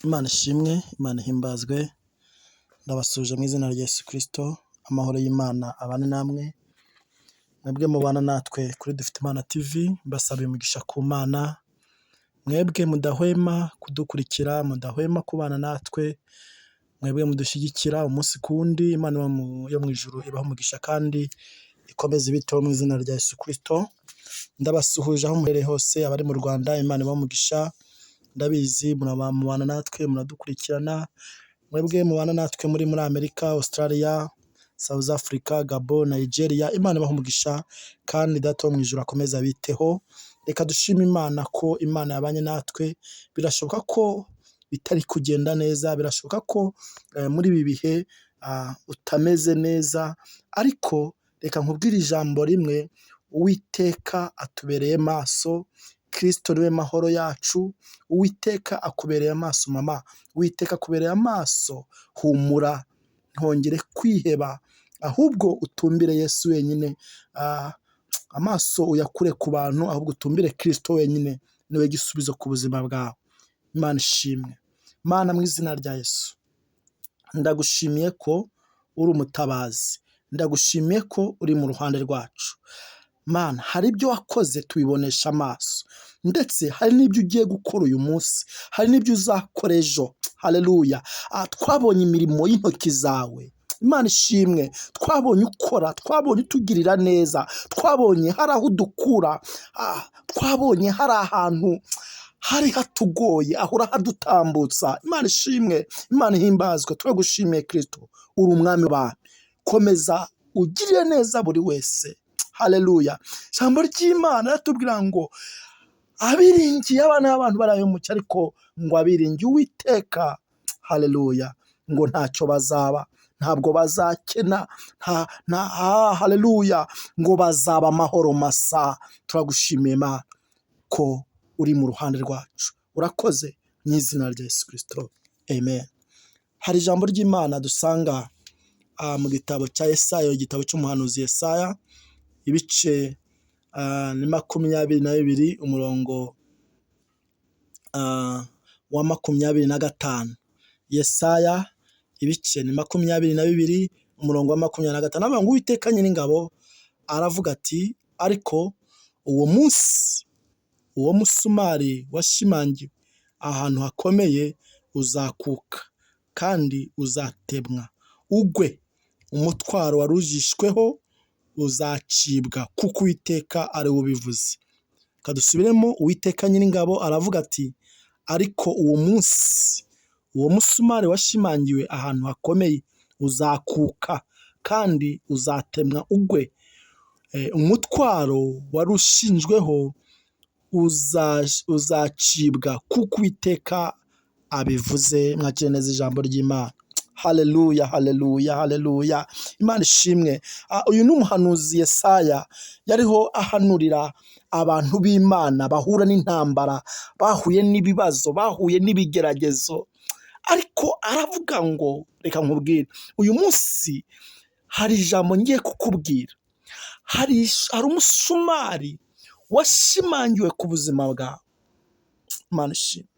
Imana ishimwe, Imana ihimbazwe, ndabasuhuje mu izina rya Yesu Kristo, amahoro y'Imana abane namwe, mwebwe mubana natwe kuri Dufite Imana TV, mbasabiye umugisha ku Mana, mwebwe mudahwema kudukurikira, mudahwema kubana natwe, mwebwe mudushyigikira umunsi ku wundi, Imana yo mu ijuru ibahe umugisha kandi ikomeze ibiteho mu izina rya Yesu Kristo, ndabasuhuje aho muherereye hose, abari mu Rwanda Imana ibahe umugisha, ndabizi mubana natwe muradukurikirana, mwebwe mubana natwe muri Amerika, Australia, South Africa, Gabon, Nigeria, Imana ibahe umugisha kandi Data wo mu ijuru akomeze abiteho, reka dushime Imana ko Imana yabanye natwe, birashoboka ko bitari kugenda neza, birashoboka ko muri ibi bihe utameze neza, ariko reka nkubwire ijambo rimwe, Uwiteka atubereye maso, Kristo niwe mahoro yacu, Uwiteka akubereye amaso mama, Uwiteka akubereye amaso, humura ntongere kwiheba, ahubwo utumbire Yesu wenyine, amaso uyakure ku bantu, ahubwo utumbire Kristo wenyine, niwe gisubizo ku buzima bwawe. Imana ishimwe. Mana mu izina rya Yesu, ndagushimiye ko uri umutabazi, ndagushimiye ko uri mu ruhande rwacu. Mana, hari ibyo wakoze tubibonesha amaso, ndetse hari n'ibyo ugiye gukora uyu munsi, hari n'ibyo uzakora ejo. Haleluya! Twabonye imirimo y'intoki zawe. Imana ishimwe, twabonye ukora, twabonye utugirira neza, twabonye hari aho udukura, twabonye hari ahantu hari hatugoye, aho urahadutambutsa. Imana ishimwe, Imana ihimbazwe, turagushimiye Kristo, uri umwami w'abami. Komeza ugirire neza buri wese. Haleluya! Ijambo ry'Imana riratubwira ngo abiringiye abana b'abantu barahemukiye, ariko ngo abiringiye Uwiteka, haleluya, ngo ntacyo bazaba, ntabwo bazakena, haleluya, ngo bazaba amahoro masa. Turagushimiye Mana ko uri mu ruhande rwacu, urakoze mu izina rya Yesu Kristo, amen. Hari ijambo ry'Imana dusanga mu gitabo cya Yesaya, igitabo cy'umuhanuzi Yesaya, ibice ni 22, umurongo wa 25. Yesaya ibice ni 22, umurongo wa 25. Aravuga ngo Uwiteka Nyiringabo aravuga ati, ariko uwo munsi uwo musumari washimangiwe ahantu hakomeye uzakuka kandi uzatemwa ugwe, umutwaro warujishweho uzacibwa, kuko Uwiteka ari we ubivuze. Reka dusubiremo, Uwiteka Nyiringabo aravuga ati, ariko uwo munsi uwo musumari washimangiwe ahantu hakomeye uzakuka kandi uzatemwa ugwe, umutwaro wari ushinjweho uzacibwa, kuko Uwiteka abivuze. Mwakire neza ijambo ry'Imana. Haleluya, haleluya, haleluya. Imana ishimwe. Uyu ni umuhanuzi Yesaya, yariho ahanurira abantu b'Imana bahura n'intambara, bahuye n'ibibazo, bahuye n'ibigeragezo, ariko aravuga ngo reka nkubwire, uyu munsi hari ijambo ngiye kukubwira. Hari umusumari washimangiwe ku buzima bwawe. Imana ishimwe.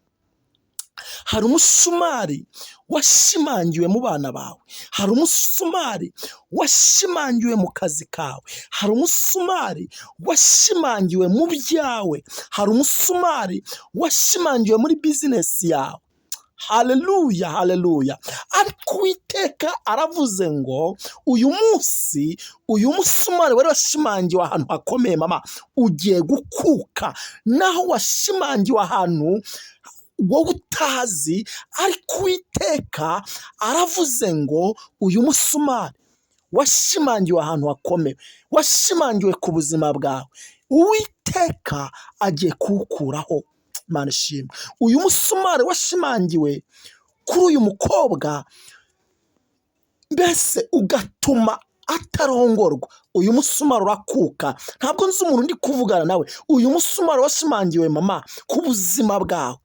Hari umusumari washimangiwe mu bana bawe, hari umusumari washimangiwe mu kazi kawe, hari umusumari washimangiwe mu byawe, hari umusumari washimangiwe muri bizinesi yawe. Haleluya, haleluya. Ariko Uwiteka aravuze ngo uyu munsi uyu musumari wari washimangiwe ahantu hakomeye mama, ugiye gukuka. Naho washimangiwe ahantu wowe utazi, ariko Uwiteka aravuze ngo uyu musumari washimangiwe ahantu hakomeye, washimangiwe ku buzima bwawe, Uwiteka agiye kuwukuraho. Imana ishimwe. Uyu musumari washimangiwe kuri uyu mukobwa, mbese ugatuma atarongorwa, uyu musumari urakuka. Ntabwo nzi umuntu ndi kuvugana nawe, uyu musumari washimangiwe mama ku buzima bwawe,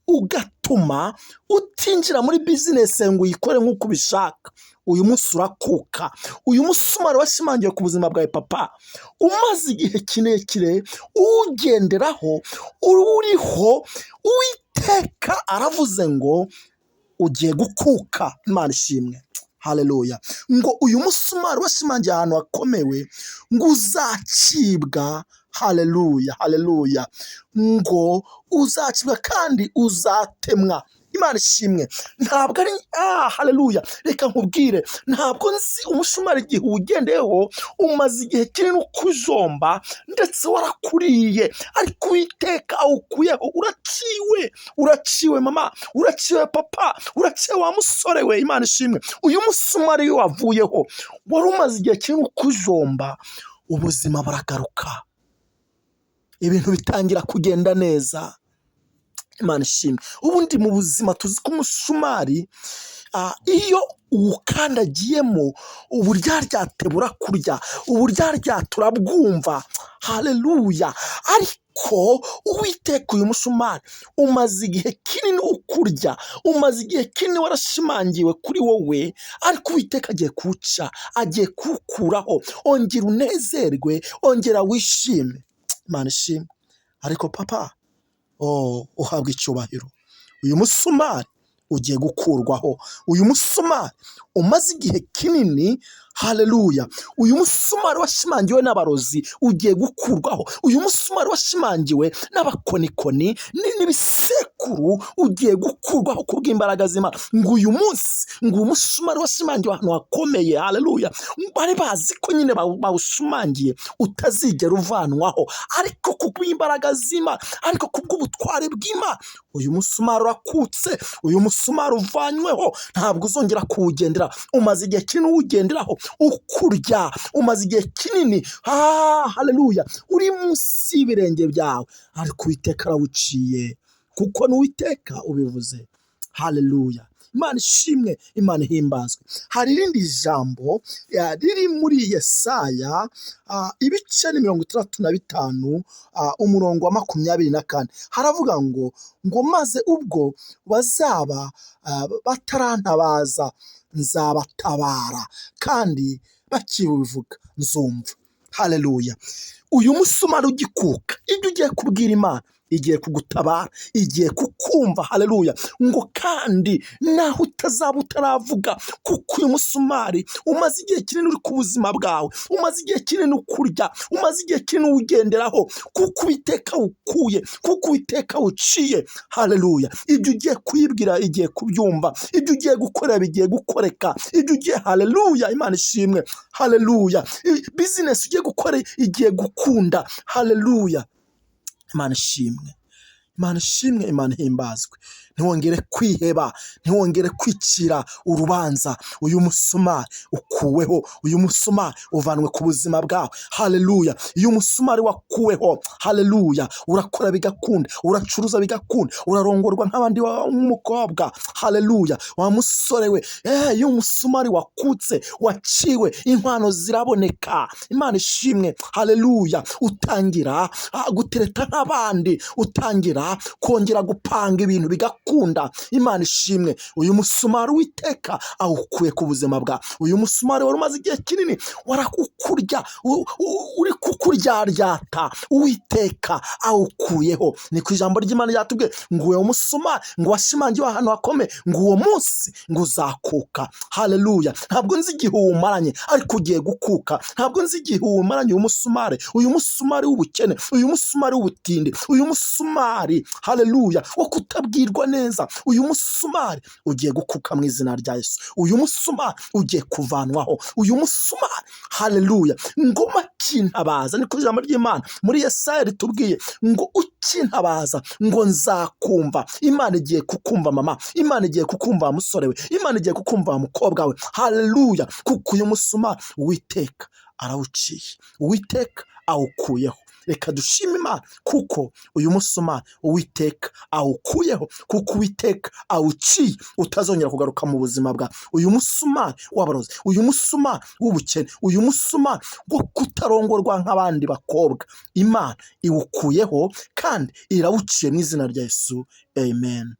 ugatuma utinjira muri bizinesi ngo uyikore nk'uko ubishaka. Uyu munsi urakuka. Uyu musumari washimangiwe ku buzima bwawe papa, umaze igihe kirekire uwugenderaho, uriho. Uwiteka aravuze ngo ugiye gukuka. Imana ishimwe, haleluya. Ngo uyu musumari washimangiye ahantu hakomewe ngo uzacibwa. Haleluya, haleluya. Ngo uzacibwa kandi uzatemwa. Imana ishimwe. Ntabwo ari haleluya. Reka nkubwire, ntabwo nzi umusumari igihe uwugendeyeho, umaze igihe kinini ukujomba ndetse warakuriye, ariko Uwiteka awukuyeho. Uraciwe, uraciwe mama, uraciwe papa, uraciwe wa musore we. Imana ishimwe. Uyu musumari iyo wavuyeho, wari umaze igihe kinini ukujomba, ubuzima buragaruka, ibintu bitangira kugenda neza. Imana ishimwe. Ubundi mu buzima tuzi ko umusumari iyo uwukandagiyemo uburyaryate burakurya, uburyaryate urabwumva. Haleluya. Ariko Uwiteka uyu musumari umaze igihe kinini ukurya, umaze igihe kinini warashimangiwe kuri wowe, ariko Uwiteka agiye kuwuca, agiye kuwukuraho. Ongera unezerwe, ongera wishime. Imana ishimwe. Ariko papa, oh, uhabwa icyubahiro. Uyu musumari ugiye gukurwaho. Uyu musumari umaze igihe kinini, haleluya. Uyu musumari washimangiwe n'abarozi ugiye gukurwaho. Uyu musumari washimangiwe n'abakonikoni n'ibisekuru ugiye gukurwaho kubw'imbaraga z'Imana. Ngo uyu munsi, ngo uyu musumari washimangiwe ahantu hakomeye, haleluya, bari bazi ko nyine bawushimangiye utazigera uvanwaho, ariko kubw'imbaraga z'Imana, ariko kubw'ubutware bw'Imana, uyu musumari urakutse, uyu musumari uvanyweho, ntabwo uzongera kuwugendera. Umaze igihe kinini uwugenderaho ukurya, umaze igihe kinini, haleluya, uri munsi y'ibirenge byawe, ariko Uwiteka arawuciye, kuko ni Uwiteka ubivuze. Haleluya. Imana ishimwe, Imana ihimbazwe. Hari irindi jambo riri muri Yesaya, ibice ni 65, umurongo wa 24. Haravuga ngo maze ubwo bazaba batarantabaza nzabatabara, kandi bakibivuga nzumva. Haleluya. Uyu musumari ugikuka, ibyo ugiye kubwira Imana igiye kugutabara, igiye kukumva. Haleluya. Ngo kandi naho utazaba utaravuga, kuko uyu musumari umaze igihe kinini uri ku buzima bwawe, umaze igihe kinini ukurya, umaze igihe kinini uwugenderaho, kuko Uwiteka awukuye, kuko Uwiteka awuciye. Haleluya. Ibyo ugiye kuyibwira igiye kubyumva, ibyo ugiye gukorera bigiye gukoreka, ibyo ugiye, haleluya, Imana ishimwe. Haleluya. Bizinesi ugiye gukora igiye gukunda. Haleluya. Imana ishimwe, Imana ishimwe, Imana ihimbazwe. Ntiwongere kwiheba, ntiwongere kwicira urubanza. Uyu musumari ukuweho, uyu musumari uvanwe ku buzima bwawe. Haleluya. Iyo umusumari wakuweho, haleluya, urakora bigakunda, uracuruza bigakunda, urarongorwa nk'abandi nk'umukobwa. Haleluya. Wa musore we, iyo umusumari wakutse, waciwe, inkwano ziraboneka. Imana ishimwe. Haleluya. Utangira gutereta nk'abandi, utangira kongera gupanga ibintu bigakunda. Imana ishimwe. Uyu musumari Uwiteka awukuye ku buzima bwawe. Uyu musumari wari umaze igihe kinini warakukurya, uri kukuryaryata, Uwiteka awukuyeho. Ni ku ijambo ry'Imana ryatubwiye ngo uwo musumari ngo washimangiwe ahantu hakomeye, ngo uwo munsi ngo uzakuka. Haleluya. Ntabwo nzi igihe uwumaranye, ariko ugiye gukuka. Ntabwo nzi igihe uwumaranye uyu musumari, uyu musumari w'ubukene, uyu musumari w'ubutindi, uyu musumari, haleluya, wo kutabwirwa neza. Uyu musumari ugiye gukuka mu izina rya Yesu. Uyu musumari ugiye kuvanwaho. Uyu musumari, haleluya, ngoma kintabaza. Niko ijambo ry'Imana muri Yesaya ritubwiye ngo ukintabaza ngo nzakumva. Imana igiye kukumva mama, Imana igiye kukumva musore we, Imana igiye kukumva mukobwa we. Haleluya. Kuko uyu musumari Uwiteka arawuciye, Uwiteka awukuyeho. Reka dushime Imana kuko uyu musumari Uwiteka awukuyeho, kuko Uwiteka awuciye, utazongera kugaruka mu buzima bwawe. Uyu musumari w'abarozi, uyu musumari w'ubukene, uyu musumari wo kutarongorwa nk'abandi bakobwa, Imana iwukuyeho kandi irawuciye mu izina rya Yesu. Amen.